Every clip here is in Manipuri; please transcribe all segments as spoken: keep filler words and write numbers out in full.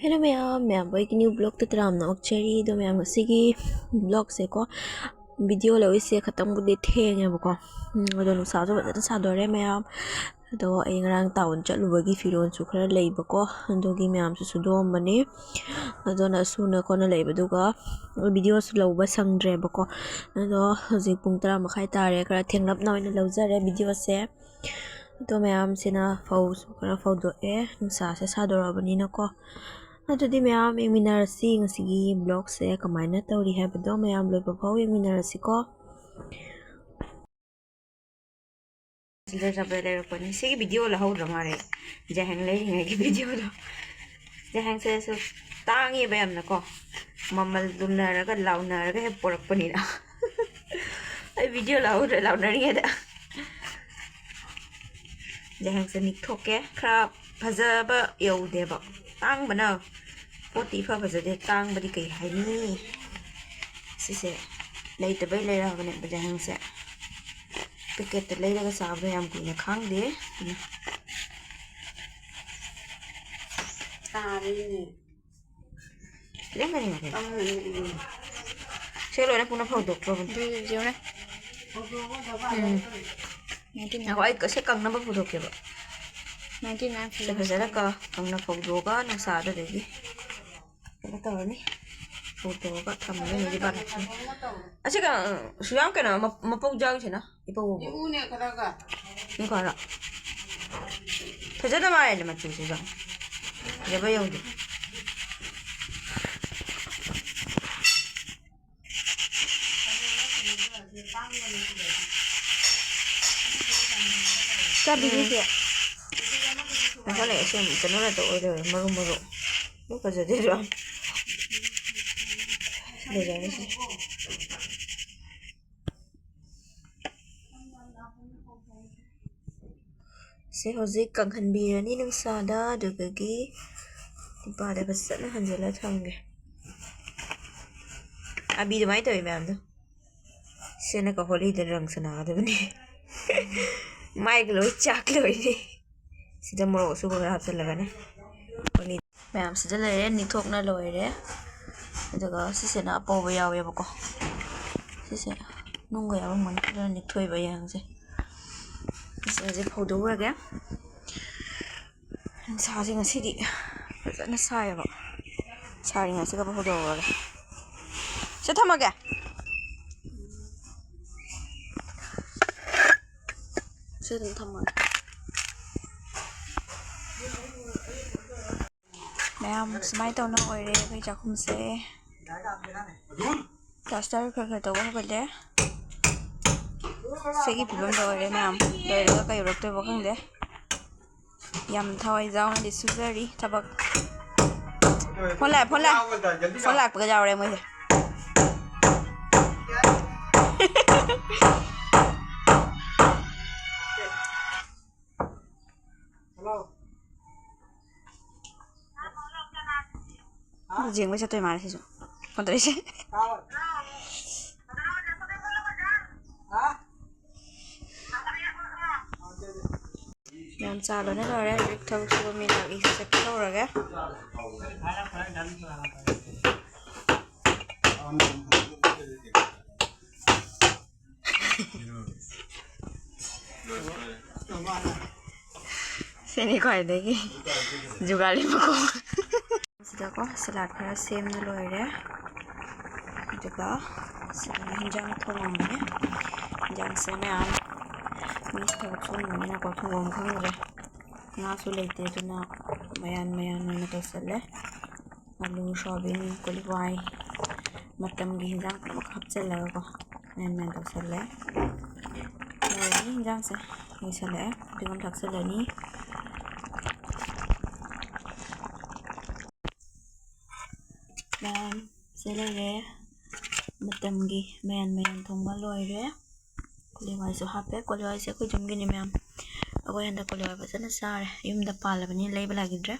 Hello ꯃꯌꯥꯝ, ꯃꯌꯥꯝꯕꯨ ꯑꯩꯒꯤ new vlogꯇ ꯇꯔꯥꯝꯅ ꯑꯣꯛꯆꯔꯤ꯫ ꯑꯗꯣ ꯃꯌꯥꯝ, ꯉꯁꯤꯒꯤ vlogꯁꯦꯀꯣ, video ꯂꯧꯔꯤꯁꯦ ꯈꯇꯪꯕꯨꯗꯤ ꯊꯦꯡꯉꯦꯕꯀꯣ꯫ ꯎꯝ, ꯑꯗꯣ ꯅꯨꯡꯁꯥꯁꯨ ꯐꯖꯅ ꯁꯥꯗꯣꯔꯦ ꯃꯌꯥꯝ꯫ ꯑꯗꯣ ꯑꯩ ꯉꯔꯥꯡ town ꯆꯠꯂꯨꯕꯒꯤ ꯐꯤꯔꯣꯜꯁꯨ ꯈꯔ ꯂꯩꯕꯀꯣ, ꯑꯗꯨꯒꯤ ꯃꯌꯥꯝꯁꯨ ꯁꯨꯗꯣꯛꯑꯝꯕꯅꯦ꯫ ꯑꯗꯨꯅ ꯁꯨꯅ ꯈꯣꯠꯅ ꯂꯩꯕꯗꯨꯒ videoꯁꯨ ꯂꯧꯕ ꯁꯪꯗ꯭ꯔꯦꯕꯀꯣ꯫ ꯑꯗꯣ ꯍꯧꯖꯤꯛ ꯄꯨꯡ ꯇꯔꯥ ꯃꯈꯥꯏ ꯇꯥꯔꯦ, ꯈꯔ ꯊꯦꯡꯂꯞꯅ ꯑꯣꯏꯅ ꯂꯧꯖꯔꯦ videoꯁꯦ꯫ ꯑꯗꯣ ꯃꯌꯥꯝꯁꯤꯅ ꯐꯧꯁꯨ ꯈꯔ ꯐꯧꯗꯣꯛꯑꯦ, ꯅꯨꯡꯁꯥꯁꯦ ꯁꯥꯗꯣꯔꯛꯑꯕꯅꯤꯅꯀꯣ꯫ ꯑꯗꯨꯗꯤ ꯃꯌꯥꯝ ꯌꯦꯡꯃꯤꯟꯅꯔꯁꯤ, ꯉꯁꯤꯒꯤ vlogꯁꯦ ꯀꯃꯥꯏꯅ ꯇꯧꯔꯤ ꯍꯥꯏꯕꯗꯣ ꯃꯌꯥꯝ ꯂꯣꯏꯕ ꯐꯥꯎ ꯌꯦꯡꯃꯤꯟꯅꯔꯁꯤꯀꯣ꯫ ꯁꯤꯗ ꯆꯠꯄꯗ ꯂꯩꯔꯛꯄꯅꯤ꯫ ꯁꯤꯒꯤ video ꯂꯧꯍꯧꯗ꯭ꯔ ꯃꯥꯜꯂꯦ, ꯖꯍꯦꯡ ꯂꯩꯔꯤꯉꯩꯒꯤ videoꯗꯣ꯫ ꯖꯍꯦꯡꯁꯦꯁꯨ ꯇꯥꯡꯉꯦꯕ ꯌꯥꯝꯅꯀꯣ, ꯃꯃꯜ ꯂꯨꯝꯅꯔꯒ ꯂꯥꯎꯅꯔꯒ ꯍꯦꯛ ꯄꯣꯔꯛꯄꯅꯤꯅ꯫ ꯑꯩ video ꯂꯧꯍꯧꯗ꯭ꯔꯦ ꯂꯥꯎꯅꯔꯤꯉꯩꯗ꯫ ꯖꯍꯦꯡꯁꯦ ꯅꯤꯛꯊꯣꯛꯀꯦ꯫ ꯈꯔ ꯐꯖꯕ ꯌꯧꯗꯦꯕ, ꯇꯥꯡꯕꯅ꯫ ꯄꯣꯠꯇꯤ ꯏꯐ ꯐꯖꯗꯦ, ꯇꯥꯡꯕꯗꯤ ꯀꯩ ꯍꯥꯏꯅꯤ꯫ ꯁꯤꯁꯦ ꯂꯩꯇꯕꯩ ꯂꯩꯔꯛꯑꯕꯅꯦꯕ ꯖꯍꯦꯡꯁꯦ꯫ Packetꯇ ꯂꯩꯔꯒ ꯆꯥꯕꯗꯣ ꯌꯥꯝ ꯀꯨꯏꯅ ꯈꯥꯡꯗꯦ꯫ ꯇꯥꯔꯦꯅꯦ꯫ ꯈꯤꯇꯪ ꯀꯔꯤ ꯃꯈꯩ? ꯇꯥꯔꯦꯅꯦ꯫ ꯁꯤ ꯂꯣꯏꯅ ꯄꯨꯟꯅ ꯐꯧꯗꯣꯛꯈ꯭ꯔꯕꯅꯤ꯫ ꯑꯗꯨ ꯌꯦꯡꯉꯨꯅꯦ꯫ ꯎꯝ꯫ Ninety nine꯫ ꯉꯥꯏꯈꯣ, ꯑꯩ ꯁꯤ ꯀꯪꯅꯕ ꯐꯧꯗꯣꯛꯀꯦꯕ꯫ Ninety nine ꯁꯤ ꯐꯖꯅ ꯀ-, ꯀꯪꯅ ꯐꯧꯗꯣꯛꯑꯒ ꯅꯨꯡꯁꯥꯗ ꯑꯗꯒꯤ ꯀꯩꯅꯣ ꯇꯧꯔꯅꯤ꯫ ꯐꯧꯗꯣꯛꯑꯒ ꯊꯝꯃꯅꯤ, ꯍꯧꯖꯤꯛ ꯕꯥꯔꯣ꯫ ꯑꯁꯤ ꯀ-, ꯁꯨ ꯌꯥꯝ ꯀꯩꯅꯣ ꯃ-, ꯃꯄꯧ ꯌꯥꯎꯔꯤꯁꯤꯅ? ꯏꯄꯧ ꯄꯧꯕ꯫ ꯏꯎꯅꯦ ꯈꯔꯒ꯫ ꯏꯎ ꯈꯔ꯫ ꯐꯖꯅ ꯃꯥꯜꯂꯦ ꯃꯆꯨꯁꯤꯁꯨ꯫ ꯐꯖꯕ ꯌꯧꯗꯦ꯫ ꯆꯥꯕꯤꯔꯤꯁꯦ꯫ ꯉꯁꯥꯏ ꯑꯁꯦꯡꯕ ꯀꯩꯅꯣ ꯉꯥꯛꯇ ꯑꯣꯏ ꯂꯩꯔꯝꯃꯦ, ꯃꯔꯨ ꯃꯔꯨ꯫ ꯑꯗꯨ ꯐꯖꯗꯦꯗꯣ꯫ ꯂꯩꯔꯝꯃꯤꯁꯦ꯫ ꯁꯤ ꯍꯧꯖꯤꯛ ꯀꯪꯍꯟꯕꯤꯔꯅꯤ ꯅꯨꯡꯁꯥꯗ, ꯑꯗꯨꯗꯒꯤ ꯅꯨꯄꯥꯗ ꯐꯖꯅ ꯍꯟꯖꯤꯜꯂ ꯊꯝꯒꯦ꯫ ꯑꯕꯤ ꯑꯗꯨꯃꯥꯏꯅ ꯇꯧꯋꯤ ꯃꯌꯥꯝꯗꯣ꯫ ꯁꯤꯅ ꯀ ꯍꯣꯂꯤꯗ ꯔꯪ ꯁꯥꯟꯅꯒꯗꯕꯅꯤ꯫ ꯃꯥꯏꯒ ꯂꯣꯏ ꯆꯥꯛ ꯂꯣꯏꯔꯦ꯫ ꯁꯤꯗ ꯃꯣꯔꯣꯛ ꯑꯁꯨꯕ ꯈꯔ ꯍꯥꯞꯆꯤꯜꯂꯒꯅꯦ꯫ ꯍꯣꯂꯤ ꯃꯌꯥꯝꯁꯤꯗ ꯂꯩꯔꯦ, ꯅꯤꯛꯊꯣꯛꯅ ꯂꯣꯏꯔꯦ꯫ ꯑꯗꯨꯒ ꯁꯤꯁꯤꯅ ꯑꯄꯧꯕ ꯌꯥꯎꯋꯦꯕꯀꯣ꯫ ꯁꯤꯁꯦ ꯅꯨꯡꯒ ꯌꯥꯎꯔꯝꯒꯅꯤ, ꯑꯗꯨꯅ ꯅꯤꯛꯊꯣꯛꯏꯕ ꯌꯦꯡꯁꯦ꯫ ꯁꯤꯁꯦ ꯍꯧꯖꯤꯛ ꯐꯧꯗꯣꯛꯎꯔꯒꯦ꯫ ꯅꯨꯡꯁꯥꯁꯦ ꯉꯁꯤꯗꯤ ꯐꯖꯅ ꯁꯥꯏꯌꯦꯕ꯫ ꯁꯥꯔꯤꯉꯩꯁꯤꯗ ꯐꯧꯗꯣꯛꯎꯔꯒꯦ꯫ ꯁꯤ ꯊꯝꯃꯒꯦ꯫ ꯁꯤ ꯑꯗꯨꯝ ꯊꯝꯃꯒꯦ꯫ ꯃꯌꯥꯝ ꯁꯨꯃꯥꯏꯅ ꯇꯧꯅ ꯑꯣꯏꯔꯦ ꯑꯩꯈꯣꯏ ꯆꯥꯛꯈꯨꯝꯁꯦ꯫ ꯄ꯭ꯂꯥꯁꯇꯔ ꯈꯔ ꯈꯔ ꯇꯧꯕ ꯍꯧꯒꯠꯂꯦ꯫ ꯁꯤꯒꯤ ꯐꯤꯕꯝꯗ ꯑꯣꯏꯔꯦ ꯃꯌꯥꯝ꯫ ꯂꯣꯏꯔꯒ ꯀꯩ ꯎꯔꯛꯇꯣꯏꯕꯣ ꯈꯪꯗꯦ꯫ ꯌꯥꯝ ꯊꯋꯥꯏ ꯌꯥꯎꯅꯗꯤ ꯁꯨꯖꯔꯤ ꯊꯕꯛ꯫ ꯐꯣꯟ ꯂꯥꯛꯑꯦ, ꯐꯣꯟ ꯂꯥꯛꯑꯦ꯫ ꯐꯣꯟ ꯂꯥꯛꯄꯒ ꯌꯥꯎꯔꯦ ꯃꯣꯏꯁꯦ꯫ ꯌꯦꯡꯕ ꯆꯠꯇꯣꯏ ꯃꯥꯜꯂꯦ ꯁꯤꯁꯨ꯫ ꯐꯣꯟ ꯇꯧꯔꯛꯏꯁꯦ꯫ ꯌꯥꯝ ꯆꯥ ꯂꯣꯏꯅ ꯂꯣꯏꯔꯦ꯫ ꯍꯧꯖꯤꯛ ꯊꯕꯛ ꯁꯨꯕ ꯃꯤ ꯂꯥꯛꯏ, ꯆꯠꯀꯦ ꯇꯧꯔꯒꯦ꯫ ꯁꯤꯅꯤ ꯈ꯭ꯋꯥꯏꯗꯒꯤ ꯖꯨꯒꯥꯂꯤ ꯃꯀꯣꯛ꯫ ꯁꯤꯗꯀꯣ ꯁꯂꯥꯗ ꯈꯔ ꯁꯦꯝꯅ ꯂꯣꯏꯔꯦ꯫ ꯑꯗꯨꯒ ꯁꯤꯗꯅ ꯍꯤꯟꯖꯥꯡ ꯊꯣꯡꯉꯝꯕꯅꯦ꯫ ꯍꯤꯟꯖꯥꯡꯁꯦ ꯃꯌꯥꯝ ꯃꯤ ꯊꯕꯛ ꯁꯨꯅꯕꯅꯤꯅꯀꯣ ꯊꯣꯡꯐꯝ ꯈꯪꯗ꯭ꯔꯦ꯫ ꯉꯥꯁꯨ ꯂꯩꯇꯦ, ꯑꯗꯨꯅ ꯃꯌꯥꯟ ꯃꯌꯥꯟ ꯑꯣꯏꯅ ꯇꯧꯁꯜꯂꯦ꯫ ꯑꯂꯨ, ꯁꯣꯌꯥꯕꯤꯟ, ꯀꯣꯂꯤ ꯍꯋꯥꯏ, ꯃꯇꯝꯒꯤ ꯍꯤꯟꯖꯥꯡ ꯄꯨꯝꯅꯃꯛ ꯍꯥꯞꯆꯤꯜꯂꯒꯀꯣ ꯃꯌꯥꯟ ꯃꯌꯥꯟ ꯇꯧꯁꯜꯂꯦ꯫ ꯂꯣꯏꯔꯅꯤ ꯍꯤꯟꯖꯥꯡꯁꯦ, ꯂꯣꯏꯁꯜꯂꯛꯑꯦ꯫ ꯑꯗꯨꯒ ꯑꯃ ꯊꯥꯛꯆꯜꯂꯅꯤ꯫ ꯃꯌꯥꯝ ꯁꯦ ꯂꯩꯔꯦ꯫ ꯃꯇꯝꯒꯤ ꯃꯌꯥꯟ ꯃꯌꯥꯟ ꯊꯣꯡꯕ ꯂꯣꯏꯔꯦ꯫ ꯀꯣꯂꯤ ꯍꯋꯥꯏꯁꯨ ꯍꯥꯞꯄꯦ꯫ ꯀꯣꯂꯤ ꯍꯋꯥꯏꯁꯦ ꯑꯩꯈꯣꯏ ꯌꯨꯝꯒꯤꯅꯤ ꯃꯌꯥꯝ꯫ ꯑꯩꯈꯣꯏ ꯍꯟꯗꯛ ꯀꯣꯂꯤ ꯍꯋꯥꯏ ꯐꯖꯅ ꯆꯥꯔꯦ꯫ ꯌꯨꯝꯗ ꯄꯥꯜꯂꯕꯅꯤꯅ ꯂꯩꯕ ꯂꯥꯛꯈꯤꯗ꯭ꯔꯦ꯫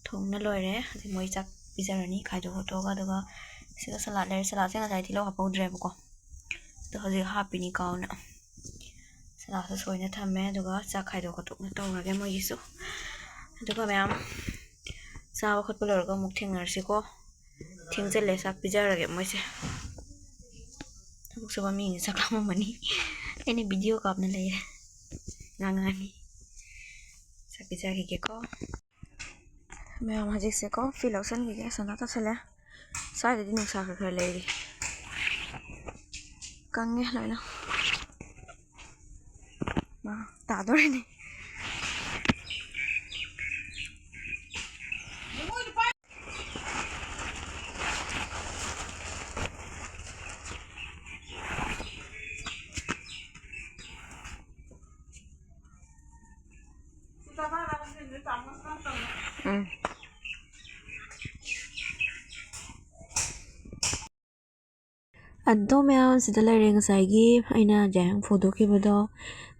ꯊꯣꯡꯅ ꯂꯣꯏꯔꯦ꯫ ꯍꯧꯖꯤꯛ ꯃꯣꯏ ꯆꯥꯛ ꯄꯤꯖꯔꯅꯤ ꯈꯥꯏꯗꯣꯛ ꯈꯣꯠꯇꯣꯛꯑꯒ꯫ ꯑꯗꯨꯒ ꯁꯤꯒ ꯁꯂꯥꯗ ꯂꯩꯔꯦ꯫ ꯁꯂꯥꯗꯁꯦ ꯉꯁꯥꯏ ꯇꯤꯜꯍꯧ ꯍꯥꯞꯄꯧꯗ꯭ꯔꯦꯕꯀꯣ꯫ ꯑꯗꯣ ꯍꯧꯖꯤꯛ ꯍꯥꯞꯄꯤꯅꯤ ꯀꯥꯎꯅ꯫ ꯁꯂꯥꯗꯁꯨ ꯁꯣꯏꯅ ꯊꯝꯃꯦ꯫ ꯑꯗꯨꯒ ꯆꯥꯛ ꯈꯥꯏꯗꯣꯛ ꯈꯣꯠꯇꯣꯛꯅ ꯇꯧꯔꯒꯦ ꯃꯣꯏꯒꯤꯁꯨ꯫ ꯑꯗꯨꯒ ꯃꯌꯥꯝ ꯆꯥꯕ ꯈꯣꯠꯄ ꯂꯣꯏꯔꯒ ꯑꯃꯨꯛ ꯊꯦꯡꯅꯔꯁꯤꯀꯣ꯫ ꯊꯦꯡꯖꯤꯜꯂꯦ, ꯆꯥꯛ ꯄꯤꯖꯔꯒꯦ ꯃꯣꯏꯁꯦ꯫ ꯊꯕꯛ ꯁꯨꯕ ꯃꯤꯅ ꯆꯥꯛ ꯂꯥꯝꯃꯝꯃꯅꯤ꯫ ꯑꯩꯅ ꯚꯤꯗꯤꯑꯣ ꯀꯥꯞꯅ ꯂꯩꯔꯦ꯫ ꯉꯥꯡꯉꯛꯑꯅꯤ꯫ ꯆꯥꯛ ꯄꯤꯖꯈꯤꯒꯦꯀꯣ꯫ ꯃꯌꯥꯝ ꯍꯧꯖꯤꯛꯁꯦꯀꯣ ꯐꯤ ꯂꯧꯁꯟꯈꯤꯒꯦ꯫ ꯁꯟꯗꯥ ꯇꯥꯁꯜꯂꯦ꯫ ꯁ꯭ꯋꯥꯏꯗꯗꯤ ꯅꯨꯡꯁꯥ ꯈꯔ ꯈꯔ ꯂꯩꯔꯤ꯫ ꯀꯪꯉꯦ ꯂꯣꯏꯅ꯫ ꯃꯥ ꯇꯥꯗꯣꯔꯤꯅꯤ꯫ ꯎꯝ꯫ ꯑꯗꯣ ꯃꯌꯥꯝ, ꯁꯤꯗ ꯂꯩꯔꯦ ꯉꯁꯥꯏꯒꯤ ꯑꯩꯅ ꯖꯥꯏꯍꯪ ꯐꯣꯡꯗꯣꯛꯈꯤꯕꯗꯣ꯫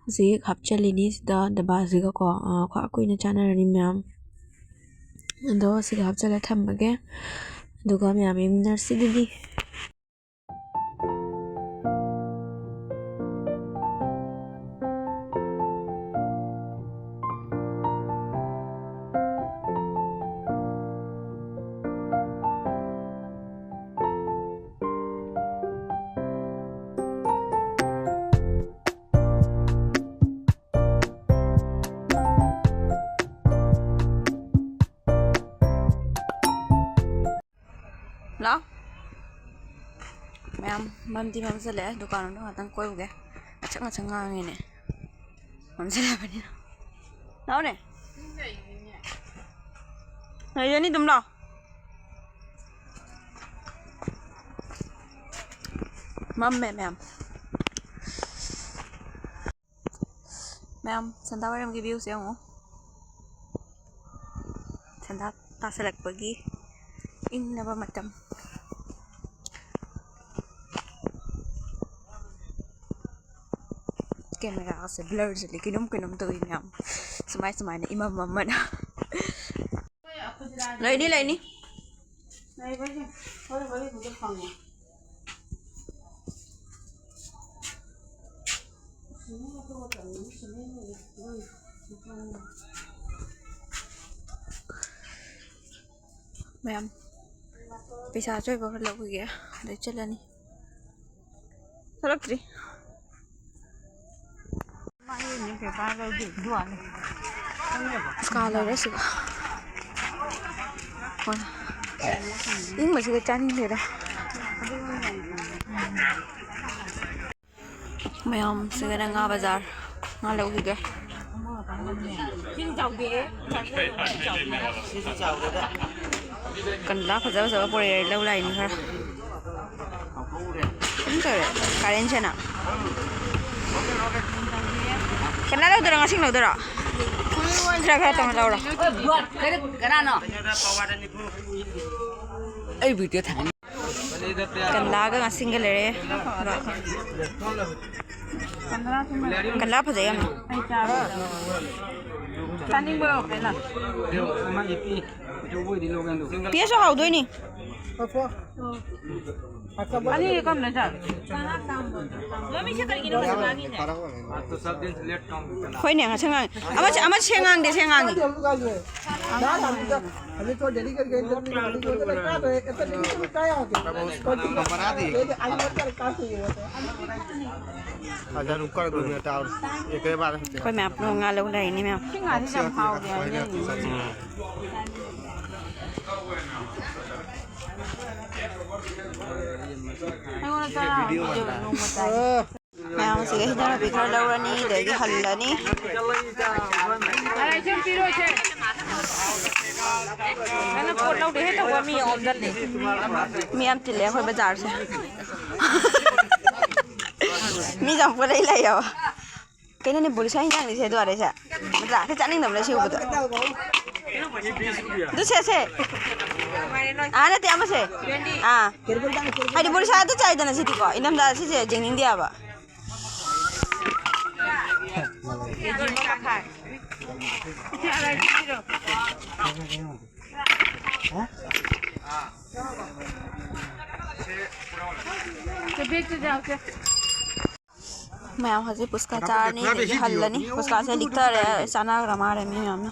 ꯍꯧꯖꯤꯛ ꯍꯥꯞꯆꯜꯂꯤꯅꯤ ꯁꯤꯗ ꯗꯕꯥꯁꯤꯒꯀꯣ꯫ ꯑꯥ, ꯈ꯭ꯋꯥꯏ ꯀꯨꯏꯅ ꯆꯥꯅꯔꯅꯤ ꯃꯌꯥꯝ꯫ ꯑꯗꯣ ꯁꯤꯒ ꯍꯥꯞꯆꯜꯂ ꯊꯝꯃꯒꯦ꯫ ꯑꯗꯨꯒ ꯃꯌꯥꯝ ꯌꯦꯡꯃꯤꯟꯅꯔꯁꯤ ꯑꯗꯨꯗꯤ꯫ ꯂꯥꯎ꯫ ꯃꯌꯥꯝ, ꯃꯝꯗꯤ ꯃꯝꯁꯤꯜꯂꯛꯑꯦ꯫ ꯗꯨꯀꯥꯟ ꯃꯅꯨꯡꯗ ꯉꯥꯛꯇꯪ ꯀꯣꯏꯔꯨꯒꯦ꯫ ꯉꯁꯪ ꯉꯁꯪ ꯉꯥꯡꯉꯤꯅꯦ꯫ ꯃꯝꯁꯤꯜꯂꯛꯑꯕꯅꯤꯅ꯫ ꯂꯥꯎꯅꯦ꯫ ꯂꯩꯔꯅꯤ ꯑꯗꯨꯝ ꯂꯥꯎ꯫ ꯃꯝꯃꯦ ꯃꯌꯥꯝ꯫ ꯃꯌꯥꯝ, ꯁꯟꯗꯥ ꯋꯥꯏꯔꯝꯒꯤ viewꯁꯦ ꯌꯦꯡꯉꯣ꯫ ꯁꯟꯗꯥ ꯇꯥꯁꯜꯂꯛꯄꯒꯤ ꯏꯪꯅꯕ ꯃꯇꯝ꯫ Cameraꯁꯦ blur ꯆꯠꯂꯤ, ꯀꯩꯅꯣꯝ ꯀꯩꯅꯣꯝ ꯇꯧꯏ ꯃꯌꯥꯝ꯫ ꯁꯨꯃꯥꯏ ꯁꯨꯃꯥꯏꯅ ꯏꯃꯝ ꯃꯝꯃꯅ꯫ ꯂꯩꯅꯤ, ꯂꯩꯅꯤ꯫ ꯂꯩꯕꯒꯤ ꯍꯣꯏ, ꯍꯣꯏ, ꯍꯧꯖꯤꯛ ꯐꯪꯉꯦ꯫ ꯃꯌꯥꯝ, ꯄꯩꯁꯥ ꯑꯆꯣꯏꯕ ꯈꯔ ꯂꯧꯈꯤꯒꯦ, ꯑꯗꯩ ꯆꯠꯂꯅꯤ꯫ ꯊꯣꯛꯂꯛꯇ꯭ꯔꯤ꯫ ꯏꯁꯀꯥ ꯂꯩꯔꯦ ꯁꯤꯒ꯫ ꯍꯣꯏ꯫ ꯏꯪꯕꯁꯤꯒ ꯆꯥꯅꯤꯡꯗꯦꯗ꯫ ꯃꯌꯥꯝ ꯁꯤꯗꯅ ꯉꯥ ꯕꯖꯥꯔ, ꯉꯥ ꯂꯧꯈꯤꯒꯦ꯫ ꯀꯟꯂꯥ ꯐꯖ ꯐꯖꯕ ꯄꯨꯔꯛꯑꯦ, ꯂꯧ ꯂꯥꯛꯏꯅꯤ ꯈꯔ꯫ ꯀꯩꯅꯣ ꯇꯧꯔꯦ, ꯀꯥꯔꯦꯟꯁꯦꯅ꯫ ꯀꯟꯂꯥ ꯂꯧꯗꯣꯏꯔꯣ, ꯉꯁꯤꯡ ꯂꯧꯗꯣꯏꯔꯣ? ꯈꯔ ꯈꯔ ꯇꯧꯅ ꯂꯧꯔꯣ꯫ ꯀꯅꯥꯅꯣ? ꯑꯩ ꯚꯤꯗꯤꯑꯣ ꯊꯥꯅꯤ꯫ ꯀꯟꯂꯥꯒ ꯉꯥꯁꯤꯡꯒ ꯂꯩꯔꯦ꯫ ꯀꯟꯂꯥ ꯐꯖꯩ ꯌꯥꯝꯅ꯫ ꯆꯥꯅꯤꯡꯕ꯭ꯔꯣ ꯀꯩꯅꯣ? ꯄꯤꯁꯁꯨ ꯍꯥꯎꯗꯣꯏꯅꯤ꯫ ꯑꯅꯤ ꯀꯝꯅ ꯆꯥ? ꯍꯣꯏꯅꯦ, ꯉꯁꯤ ꯉꯥꯡ-, ꯑꯃ ꯁꯦ-, ꯑꯃ ꯁꯦ ꯉꯥꯡꯗꯦ, ꯁꯦ ꯉꯥꯡꯉꯤ꯫ ꯑꯩꯈꯣꯏ ꯃꯌꯥꯝ ꯄꯨꯟꯅ ꯉꯥ ꯂꯧ ꯂꯩꯔꯤꯅꯤ ꯃꯌꯥꯝ꯫ ꯁꯤ ꯉꯥꯁꯤ ꯌꯥꯝ ꯍꯥꯎꯋꯦ ꯍꯥꯏꯅꯩꯅꯦ꯫ ꯑꯩꯉꯣꯟꯗ ꯆꯔꯥ ꯑꯃ ꯄꯤꯖꯧ, ꯅꯣꯡꯃ ꯆꯥꯒꯦ꯫ ꯃꯌꯥꯝꯁꯤꯒ ꯍꯤꯟꯖꯥꯡ ꯅꯥꯄꯤ ꯈꯔ ꯂꯧꯔꯅꯤ, ꯑꯗꯒꯤ ꯍꯜꯂꯅꯤ꯫ ꯅꯪꯅ ꯄꯣꯠ ꯂꯧꯗꯦ ꯍꯦꯛ ꯇꯧꯕ ꯃꯤ ꯑꯣꯝꯗꯜꯂꯦ꯫ ꯃꯤ ꯌꯥꯝ ꯇꯤꯜꯂꯦ ꯑꯩꯈꯣꯏ ꯕꯖꯥꯔꯁꯦ꯫ ꯃꯤ ꯌꯥꯝ ꯄꯣꯠ ꯂꯩ ꯂꯩꯌꯦꯕ꯫ ꯀꯩꯅꯣꯅꯦ, ꯕꯣꯔꯤꯁꯥ ꯍꯤꯟꯖꯥꯡꯅꯤ ꯁꯦ, ꯑꯗꯨ ꯑꯥꯔꯦ ꯁꯦ꯫ ꯅꯠꯇ꯭ꯔꯥ? ꯁꯤ ꯆꯥꯅꯤꯡꯗꯕꯅ ꯁꯤ ꯎꯕꯗ꯫ ꯑꯗꯨ ꯁꯦ, ꯁꯦ꯫ ꯑꯥ, ꯅꯠꯇꯦ, ꯑꯃꯁꯦ꯫ ꯑꯥ꯫ ꯍꯥꯏꯗꯤ ꯕꯣꯔꯤꯁꯥ ꯑꯗꯨ ꯆꯥꯏꯗꯅ ꯁꯤꯗꯤꯀꯣ꯫ ꯏꯅꯝꯗ ꯁꯤꯁꯦ ꯌꯦꯡꯅꯤꯡꯗꯦ ꯍꯥꯏꯕ꯫ ꯃꯌꯥꯝ ꯍꯧꯖꯤꯛ ꯄꯨꯁꯀꯥ ꯆꯥꯔꯅꯤ, ꯑꯗꯒꯤ ꯍꯜꯂꯅꯤ꯫ ꯄꯨꯁꯀꯥꯁꯦ ꯂꯤꯛꯊꯔꯦ, ꯆꯥꯅꯈ꯭ꯔ ꯃꯥꯜꯂꯦ ꯃꯤ ꯃꯌꯥꯝꯅ꯫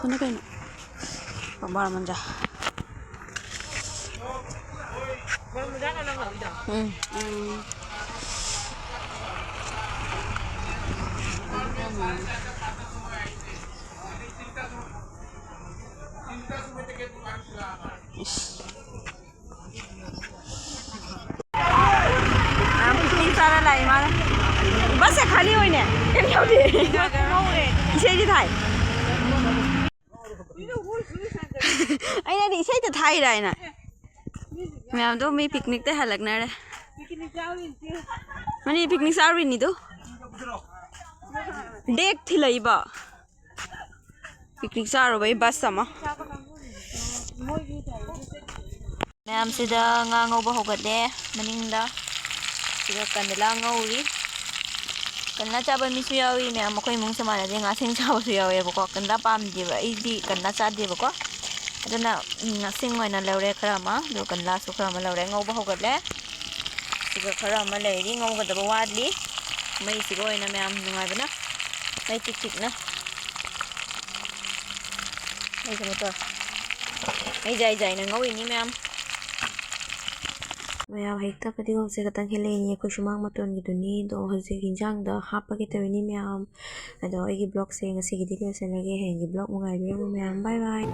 ꯑꯗꯨꯅ ꯀꯩꯅꯣ? ꯕꯥꯔꯃꯟꯖꯥ꯫ ꯎꯝ꯫ ꯎꯝ꯫ ꯏꯁ꯫ ꯑ, picnic ꯆꯥꯔ ꯂꯥꯛꯑꯦ ꯃꯥꯅ꯫ Bus ꯁꯦ ꯈꯥꯂꯤ ꯑꯣꯏꯅꯦ꯫ ꯀꯩꯝ ꯌꯥꯎꯗꯦ꯫ ꯏꯁꯩꯗꯤ ꯊꯥꯏ꯫ ꯑꯩꯅꯗꯤ ꯏꯁꯩꯗ ꯊꯥꯏꯔ ꯍꯥꯏꯅ꯫ ꯃꯌꯥꯝꯗꯣ ꯃꯤ picnic ꯇꯩ ꯍꯜꯂꯛꯅꯔꯦ꯫ ꯃꯅꯤ picnic ꯆꯥꯔꯨꯏꯅꯤꯗꯨ꯫ Deck ꯊꯤꯜꯂꯛꯏꯕ꯫ Picnic ꯆꯥꯔꯨꯕꯩ bus ꯑꯃ꯫ ꯃꯌꯥꯝꯁꯤꯗ ꯉꯥ ꯉꯧꯕ ꯍꯧꯒꯠꯂꯦ ꯃꯅꯤꯡꯗ꯫ ꯁꯤꯗ ꯀꯟꯗꯂꯥ ꯉꯧꯔꯤ꯫ ꯀꯟꯗꯂꯥ ꯆꯥꯕ ꯃꯤꯁꯨ ꯌꯥꯎꯏ ꯃꯌꯥꯝ꯫ ꯑꯩꯈꯣꯏ ꯏꯃꯨꯡꯁꯦ ꯃꯥꯟꯅꯗꯦ, ꯉꯥꯁꯦꯡ ꯆꯥꯕꯁꯨ ꯌꯥꯎꯋꯦꯕꯀꯣ꯫ ꯀꯟꯗꯂꯥ ꯄꯥꯝꯗꯦꯕ, ꯑꯩꯗꯤ ꯀꯟꯗꯂꯥ ꯆꯥꯗꯦꯕꯀꯣ꯫ ꯑꯗꯨꯅ, ꯎꯝ, ꯉꯥꯁꯦꯡ ꯑꯣꯏꯅ ꯂꯧꯔꯦ ꯈꯔ ꯑꯃ, ꯑꯗꯨꯒ ꯀꯟꯗꯂꯥꯁꯨ ꯈꯔ ꯑꯃ ꯂꯧꯔꯦ꯫ ꯉꯧꯕ ꯍꯧꯒꯠꯂꯦ꯫ ꯁꯤꯒ ꯈꯔ ꯑꯃ ꯂꯩꯔꯤ, ꯉꯧꯒꯗꯕ ꯋꯥꯠꯂꯤ꯫ ꯃꯩꯁꯤꯒ ꯑꯣꯏꯅ ꯃꯌꯥꯝ ꯅꯨꯡꯉꯥꯏꯕꯅ ꯃꯩ ꯇꯤꯛ ꯇꯤꯛꯅ꯫ ꯃꯩ ꯀꯩꯅꯣ ꯇꯧꯔꯦ꯫ ꯃꯩ ꯖꯥꯏ ꯖꯥꯏꯅ ꯉꯧꯔꯤꯅꯤ ꯃꯌꯥꯝ꯫ ꯃꯌꯥꯝ ꯍꯦꯛꯇ ꯐꯗꯤꯒꯣꯝꯁꯦ ꯈꯛꯇꯪ ꯍꯦꯛꯂꯛꯏꯅꯤ꯫ ꯑꯩꯈꯣꯏ ꯁꯨꯃꯥꯡ ꯃꯇꯣꯟꯒꯤꯗꯨꯅꯤ꯫ ꯑꯗꯣ ꯍꯧꯖꯤꯛ ꯍꯤꯟꯖꯥꯡꯗ ꯍꯥꯞꯄꯒꯦ ꯇꯧꯔꯤꯅꯤ ꯃꯌꯥꯝ꯫ ꯑꯗꯣ ꯑꯩꯒꯤ vlogꯁꯦ ꯉꯁꯤꯒꯤꯗꯤ ꯂꯣꯏꯁꯤꯜꯂꯒꯦ꯫ ꯍꯌꯦꯡꯒꯤ vlog ꯉꯥꯏꯕꯤꯔꯝꯃꯨ ꯃꯌꯥꯝ꯫ Bye bye꯫